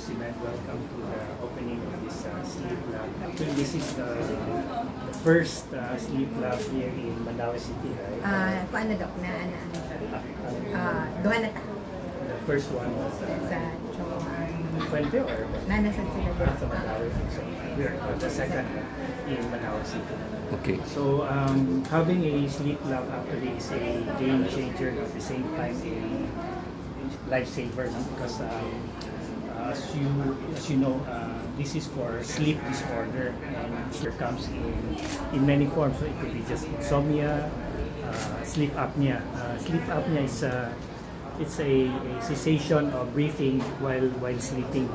this event. Welcome to the opening of this sleep lab. Actually, this is the first sleep lab here in Mandaue City, right? Ah, kuan na, Dok, na ana. Ah, duha na ta. The first one was Sa Choan. Fuente or what? Naa na sad sila Ah, sa Mandaue. So we are the second in Mandaue City. So having a sleep lab actually is a game changer, at the same time a lifesaver, no? Because as you know, this is for sleep disorder and it comes in many forms. So it could be just insomnia, sleep apnea. Sleep apnea is it's a cessation of breathing while sleeping.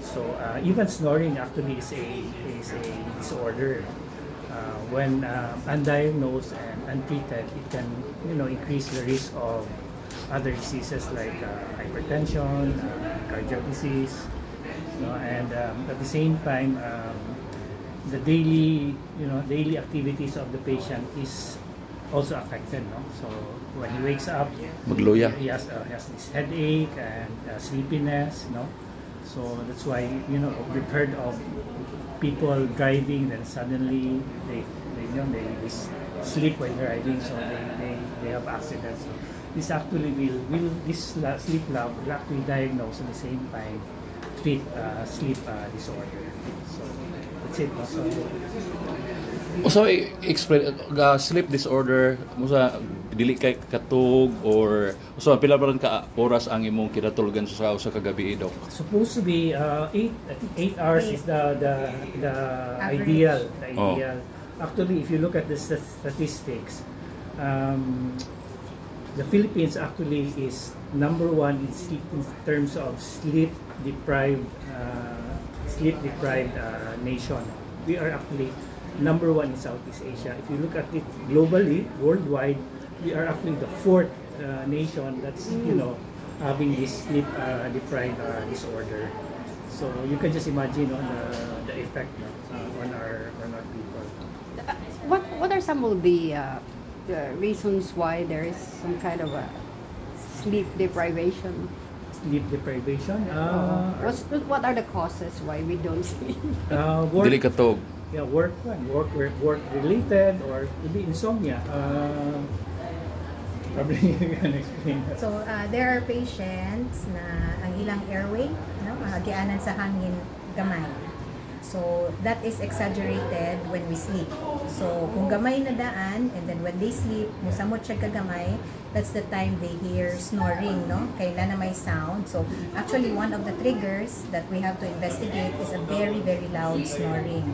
So even snoring actually is a disorder. When undiagnosed and untreated, it can increase the risk of other diseases like hypertension, cardiac disease, and at the same time, the daily you know daily activities of the patient is also affected. No? So when he wakes up, Magluya. he has this headache and sleepiness. No? So that's why we've heard of people driving, then suddenly they you know they sleep while driving, so they have accidents. So this actually will this sleep lab will actually diagnose, at the same time treat sleep disorder. So that's it. No? So So explain sleep disorder mo sa dili kay katug or so pila ba rin ka oras ang imong kinatulugan sa usa ka gabi, Dok? Supposed to be 8, I think 8 hours is the Average. Ideal, the Oh. ideal. Actually, if you look at the statistics, the Philippines actually is number one in sleep, in terms of sleep deprived nation. We are actually number one in Southeast Asia. If you look at it globally, worldwide, we are actually the fourth nation that's having this sleep deprived disorder. So you can just imagine, no, the effect, no, on our people. What are some of the reasons why there is some kind of a sleep deprivation? Sleep deprivation. What are the causes why we don't sleep? Work, Dili katug. Yeah, work, work, work, work related or maybe insomnia. Probably you can explain that. So, there are patients na ang ilang airway, no, ang agianan sa hangin gamay. So, that is exaggerated when we sleep. So, kung gamay na daan, and then when they sleep, musamot siya kagamay, that's the time they hear snoring, no? Kay naa na may sound. So, actually, one of the triggers that we have to investigate is a very, very loud snoring.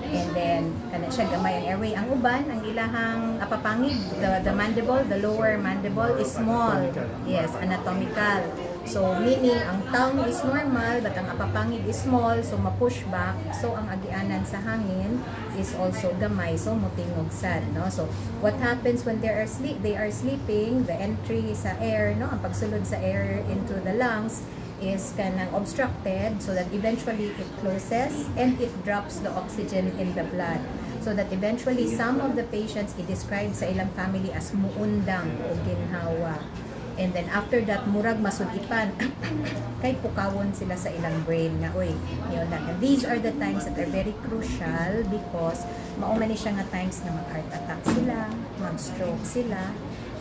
And then, kana siya, gamay ang airway. Ang uban, ang ilahang apapangig, the mandible, the lower mandible is small. Yes, anatomical. So, meaning, ang tongue is normal, but ang apapangig is small, so ma-push back. So, ang agianan sa hangin is also gamay, so mutingog sad, no? So, what happens when they are sleeping, the entry sa air, no? Ang pagsulod sa air into the lungs is kanang obstructed, so that eventually it closes and it drops the oxygen in the blood. So that eventually some of the patients i-describe sa ilang family as muundang o ginhawa. And then after that, murag masudipan kay pukawon sila sa ilang brain nga uy, yun lang. And these are the times that are very crucial because mao man ni siya nga times na mag-heart attack sila, mag-stroke sila.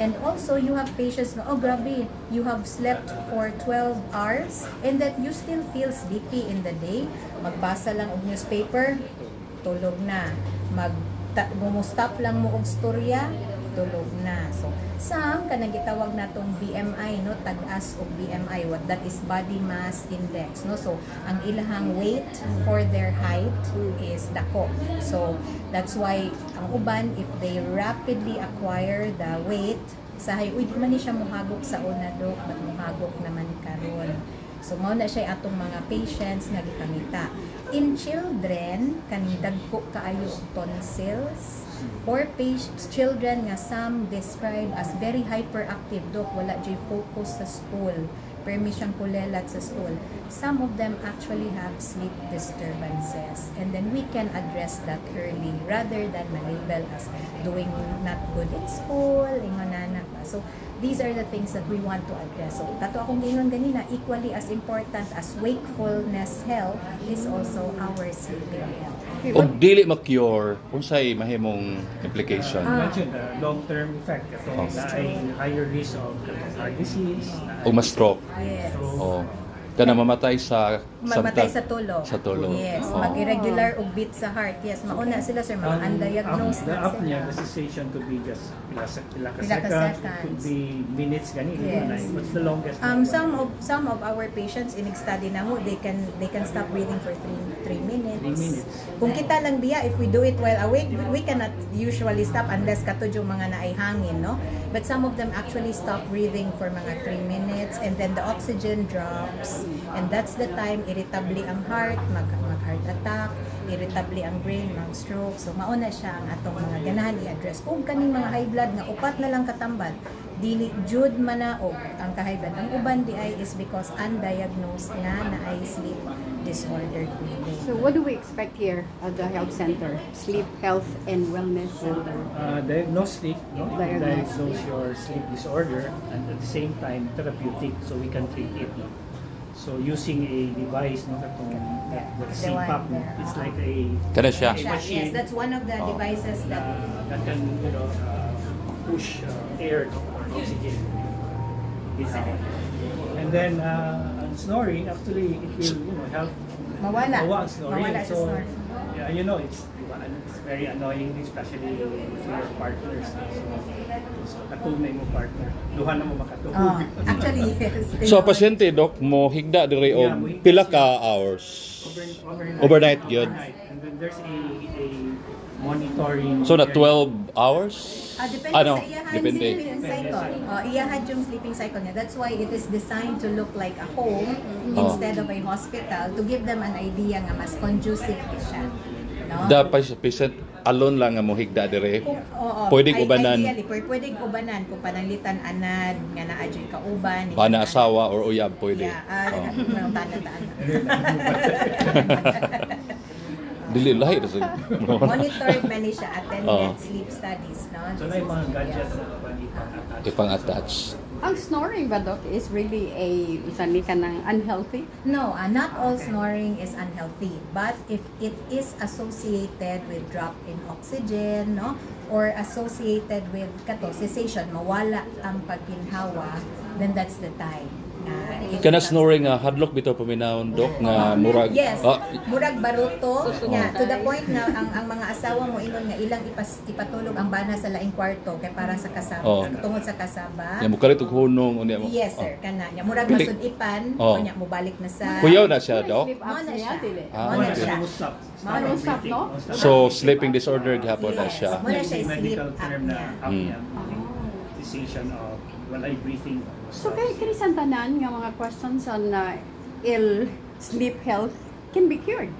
And also, you have patients na, "Oh, grabe, you have slept for 12 hours and that you still feel sleepy in the day." Magbasa lang og newspaper, tulog na. Mag stop lang mo og storya, tulog na. So, some kanang gitawag natong BMI, no, tag-as og BMI, what that is, body mass index, no. So, ang ilahang weight for their height is dako. So, that's why ang uban, if they rapidly acquire the weight, sahay, "Uy, di man ni siya muhagok sa una, Dok, but muhagok naman karon?" So mao na siya atong mga patients nga gipangita. In children, kaning dagko kaayo og tonsils or patients, children nga some describe as very hyperactive, "Dok, wala jud focus sa school." Permi siyang kulelat sa school. Some of them actually have sleep disturbances, and then we can address that early rather than ma-label as doing not good in school, ingon ana ba. So these are the things that we want to address. So kato akong giingon ganina, equally as important as wakefulness health is also our sleeping health. Og dili ma-cure, unsay mahimong implication? Mentioned the long-term effect. Ito naay higher risk of katong heart disease. O ma-stroke. Yes. Oh. Kana mamatay sa Mamatay sa tulog. Sa tulog. Yes, Oh. mag-irregular og beat sa heart. Yes, mauna sila, sir, mga undiagnosed The na sila. Apnea, the cessation could be just pila ka Pila ka seconds, it could seconds. Be minutes gani. Yes. What's the longest? Some of our patients in study namo, they can stop breathing for 3 minutes. 3 minutes. Kung kita lang biya, if we do it while awake, we cannot usually stop unless kato yung mga naay hangin, no? But some of them actually stop breathing for mga 3 minutes and then the oxygen drops and that's the time irritable ang heart, mag heart attack, irritable ang brain, mag stroke. So mauna siya ang atong mga ganahan i-address. Kung kaning mga high blood nga upat na lang katambal, dili jud manaog ang ka-high blood. Ang uban diay is because undiagnosed nga naay sleep disordered breathing. So what do we expect here at the health center? Sleep Health and Wellness Center. Diagnostic, no? It will Diagnostic. Diagnose your sleep disorder and at the same time therapeutic, so we can treat it. No? So using a device, no, katong that The CPAP, one no? there. It's like a Kana siya. a Siya, machine yes, that's one of the devices that that can push air, no, or oxygen inside. And then ang snoring, actually, it will help Mawala. mawa ang snoring. Mawala sa So, snoring. yeah, it's, diba, it's very annoying, especially to your partners. So katug na imong partner. Duha na mo makatug. Oh, actually, yes. So pasyente, doc, mo higda diri Yeah, og mohigda pila siya. Ka hours? Overnight. Overnight gyud. Overnight. And then there's a monitoring. So na 12 hours? Ah, depende Ano? sa iyahan Depende. Sleeping cycle. Oh, iyahan yung sleeping cycle niya. That's why it is designed to look like a home instead of a hospital, to give them an idea nga mas conducive siya. No? The patient alone lang nga mohigda dire. Kung, oo, Pwedeng ubanan. Ideally, pwedeng ubanan kung pananglitan anad nga naa jud kauban. Bana, asawa or uyab pwede. Yeah, ah, Oh. tana-tana. Dili lahi ra sa. Monitored man ni siya, attended sleep studies, no? So na yung mga gadgets na pwede ipang-attach. Ipang-attach. Ang snoring ba, doc, is really a isa ni ka ng unhealthy? No, not all snoring is unhealthy. But if it is associated with drop in oxygen, no, or associated with kato cessation, mawala ang pagginhawa, then that's the time na it Kana snoring nga hadlok bitaw paminawon, doc, nga murag Yes. ah, Murag baruto nga to the point na ang mga asawa mo ingon nga ilang ipatulog ang bana sa laing kwarto kay para sa kasaba, tungod sa kasaba. Nya mo kalit og hunong unya mo. Yes, sir, kana nya murag masudipan, unya mobalik na sa Kuyaw na siya, doc. Sleep Mao na apnea, siya. dili. Ah, Mao na okay. siya. Mo stop. Mao Stop na ang siya. breathing. No? Mo stop So ang sleeping disorder gihapon na Yes. siya. Mao na siya Yung sleep medical term na apnea. Apnea, cessation of walay breathing. So kay kini sa tanan nga mga questions on ill sleep health can be cured.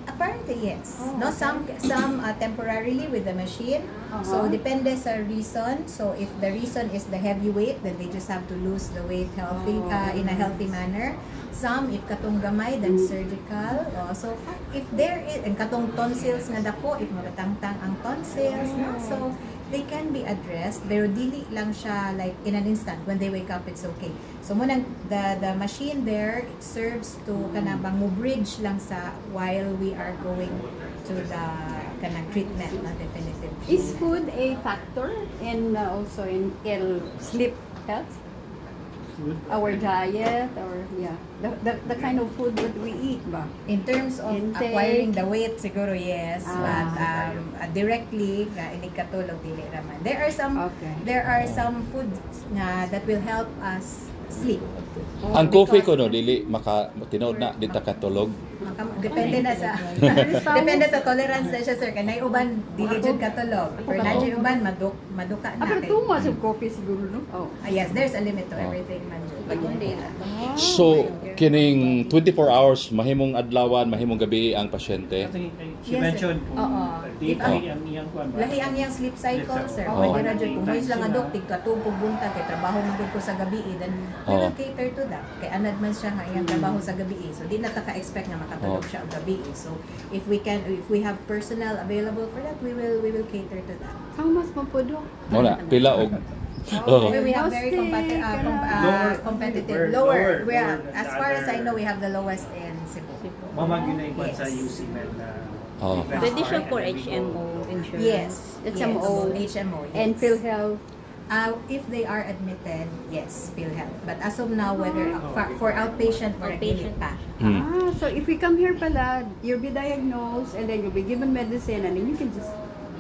Apparently, yes. Oh, No, okay. some temporarily with the machine. So depende sa reason. So if the reason is the heavy weight, then they just have to lose the weight healthy in a healthy manner. Some, if katong gamay, then surgical. Oh, so if there is and katong tonsils nga dako, if mabatangtang ang tonsils, no? So they can be addressed pero dili lang siya like in an instant. When they wake up, it's okay. So munang the machine there, it serves to kanang mo bridge lang sa while we are going to the kanang treatment na definitive Is treatment. Food a factor in also in ill sleep health? Food. Our diet or, yeah, the kind of food that we eat ba? In terms of Intake. Acquiring the weight, siguro yes, but directly nga inig katulog, dili raman. There are some foods nga that will help us sleep. Ang coffee ko no dili maka tinuod na di ta katulog. Depende sa tolerance na siya, sir. Kay nay uban dili jud katulog. Pero naa jud uban maduka na. Ah, pero Kay- too much of coffee siguro, no? Oh. Ah, yes, there's a limit to everything man jud. So kining 24 hours, mahimong adlawan, mahimong gabi ang pasyente? Kasi she Yes, sir. mentioned kung Oo. day If ang- three ang iyang kuan ba? Lahi ang iyang sleep cycle, sir. Oo. Pwede ra jud kung mois lang adok tig katug kog buntag kay trabaho man gud ko sa gabi eh, then we will cater to that. Kay anad man siya nga iyang trabaho sa gabi eh. So di na ta ka-expect nga makatulog siya og gabi eh. So if we have personnel available for that, we will cater to that. How much man po, Dok? Mo na pila og, oh. We have very Lower. competitive. We're Lower. lower, We are, lower than as the far as I other- know, we have the lowest in Cebu. Mama gyud na ikuan sa Yes. UC Med na Oo. Pwede siya for and then we go- HMO insurance. Yes. HMO. Yes. HMO, yes. And PhilHealth. If they are admitted, yes, PhilHealth. But as of now, whether for outpatient or dili Outpatient. pa. Ah, so if we come here pala, you'll be diagnosed and then you'll be given medicine and then you can just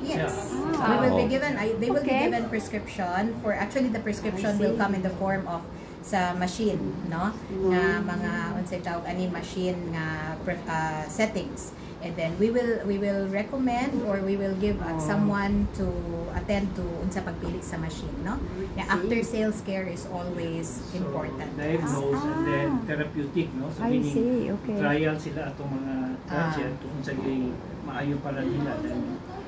Yes. Yeah. We will be given I, they will be given prescription for, actually, the prescription I will see. come in the form of sa machine, no, nga mga unsay tawag ani machine nga settings, and then we will recommend or we will give someone to attend to unsa pagpili sa machine, no. Na after sales care is always So, important. diagnose and then therapeutic, no? So I meaning, see, okay. trial sila atong mga gadget kung sa maayo para nila, then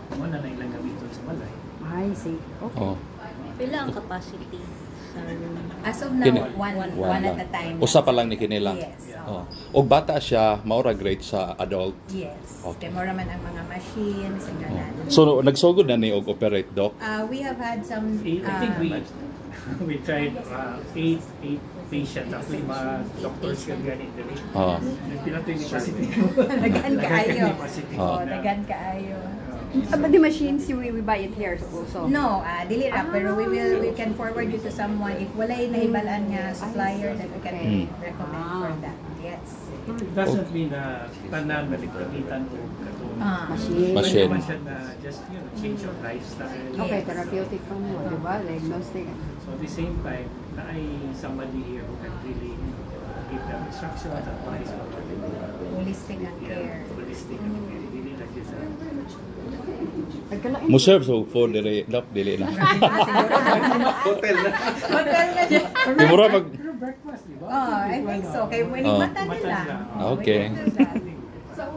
mo na na ilang gamiton sa balay. I see. Okay. Oh. Pila ang capacity sa room? As of now, one, One one at lang. a time. Usa pa lang ni kini lang. Yes. Oh. Og bata siya, maura great sa adult. Yes. Okay. Kay mura man ang mga machines and ganan. So nagsugod na ni og operate, Doc? We have had some I think we tried eight patients. Actually, mga doctors kan ganit diri. Oh. Pila to yung positive. Daghan kaayo. Positive. Oh, Na- daghan kaayo. Ah, but the machines, we buy it here also. No, dili ra, pero we can forward you to someone if walay nahibalaan nga supplier that we can recommend for that. Yes. It doesn't mean na tanan maligamitan o katong Machine. Machine. Pwede man siya na just change of lifestyle. Okay, Yes. therapeutic pa mo, di ba? Diagnostic. So at the same time, na ay somebody here who can really give them instructions, advice, or whatever. Holistic ang Yeah, care. holistic ang care. Dili lang siya sa Nagkalain. Mo serve so for diri, Doc, dili na? Hotel na. Hotel na siya. Di mura mag Pero breakfast, di ba? Oh, I think so. Kay when Oh. mata Mata nila. nila. Okay. We can do that.